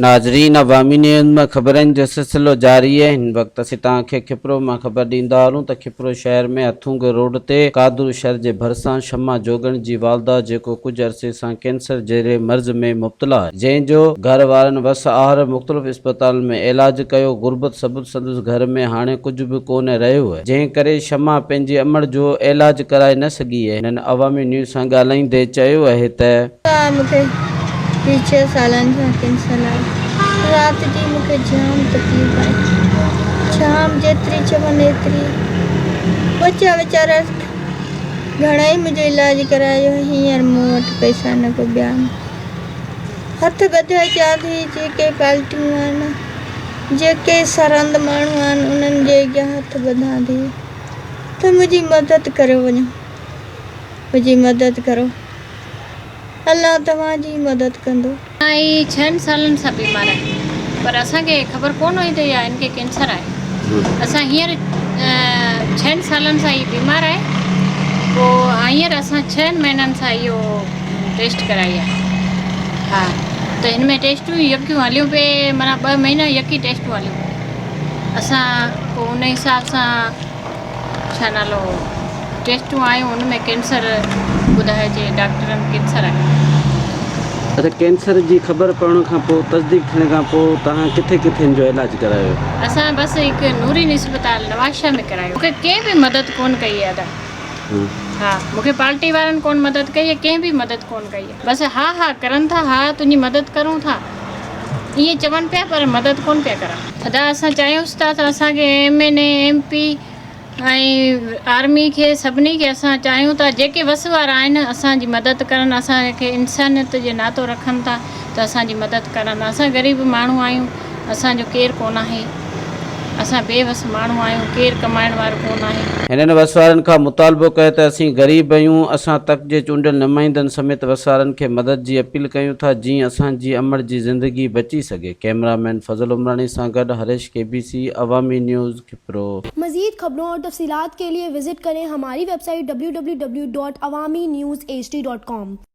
ناظرين عوامي نيوز مان خبرن جو سلسلو جاري آهي هن وقت اسين توهان کي کپرو مان خبر ڏيندا هلون ته کپرو شهر ۾ هٿونگ روڊ تي قادرو شھر جي ڀرسان شمع جوڳڻ جي والده جيڪو ڪجهه عرصي سان ڪينسر جهڙي مرض ۾ مبتلا آهي جنهن جو گهر وارن وس آهر مختلف اسپتالن ۾ علاج ڪيو غربت سبب سندس گهر ۾ هاڻي ڪجهه به ڪونه رهيو آهي جنهن ڪري شمع پنهنجي امڙ جو علاج ڪرائي نه سگهي آهي هنن عوامي نيوز سان ڳالهائيندي چيو آهي ته. ها مون کي ٽي ڇهه سالن کان ڪينسر آهي رات جي مون کي جام تڪليف آهي جام جيتري چون ايتري ٻچا ويچارا گهڻا ئي منهنجو علاج ڪرايو هينئر مون وٽ پئسا نه ڪو ٻيا نه هٿ ٻڌائي چوان ٿي جيڪي پالٽيون آهن جيڪي سرند ماڻهو آهن انهن جي اڳيان هٿ ٻڌان ٿي ته منهنجي مدد ڪريو وڃو منهنجي مدد ڪرو الله توهان جي مدد ڪندو. هي ڇهن سالن سان بيمار آهي پر اسان کي خبر ڪونه هئي ته اها هن کي ڪينسر آهي اسان هينئر ڇهن سالن سان هي بيمار آهي پوء هينئر اسان ڇهن مهينن سان اهو ٽيسٽ ڪرائي آهي ها ته هن ۾ ٽيسٽون يڪيون هليون پئي معنيٰ ٻه مهينا يڪي ٽيسٽون هليون اسان پوء ان حساب سان ڇا نالو ٽيسٽون آيون ان ۾ ڪينسر ٻڌايو چي ڊاڪٽرن ڪينسر آهي. اڇا ڪينسر جي خبر پوڻ کان پوء تصديق ٿيڻ کان پوء توهان ڪٿي ڪٿي ان جو علاج ڪرايو؟ اسان بس هڪ نورين اسپتال نوابشاهه ۾ ڪرايو مونکي ڪنهن به مدد ڪون ڪئي آهي ادا ها مونکي پارٽي وارن ڪون مدد ڪئي آهي ڪنهن به مدد ڪون ڪئي آهي بس ها ها ڪرن ٿا ها تنهنجي مدد ڪرون ٿا ائين چون پيا پر مدد ڪون پيا ڪرن. ادا اسان چاهيونس ٿا ته اسان کي M N A M P ۽ army کي سڀني کي اسان چاهيون ٿا جيڪي وس وارا آهن اسان جي مدد ڪرن اسان کي انسانيت جي ناتو رکن ٿا ته اسان جي مدد ڪرن اسان غريب ماڻهو آهيون اسان جو ڪير ڪون آهي اسان بي وس ماڻهو آهيون ڪير ڪمائڻ وارو ڪون آهي. هنن وسوارن کان مطالبو ڪيو ته اسين غريب آهيون اسان تڪ جي چونڊيل نمائندن سميت وسوارن کي مدد جي اپيل ڪيون ٿا جيئن اسان جي امڙ جي زندگي بچي سگهي ڪئميرا مين فضل عمراڻي سان گڏ Harish K B C Awami news Khipro. مزيد خبرون اور تفصيلات کے لئے وزٽ کریں ہماری web site www.awamiNewsHD.com.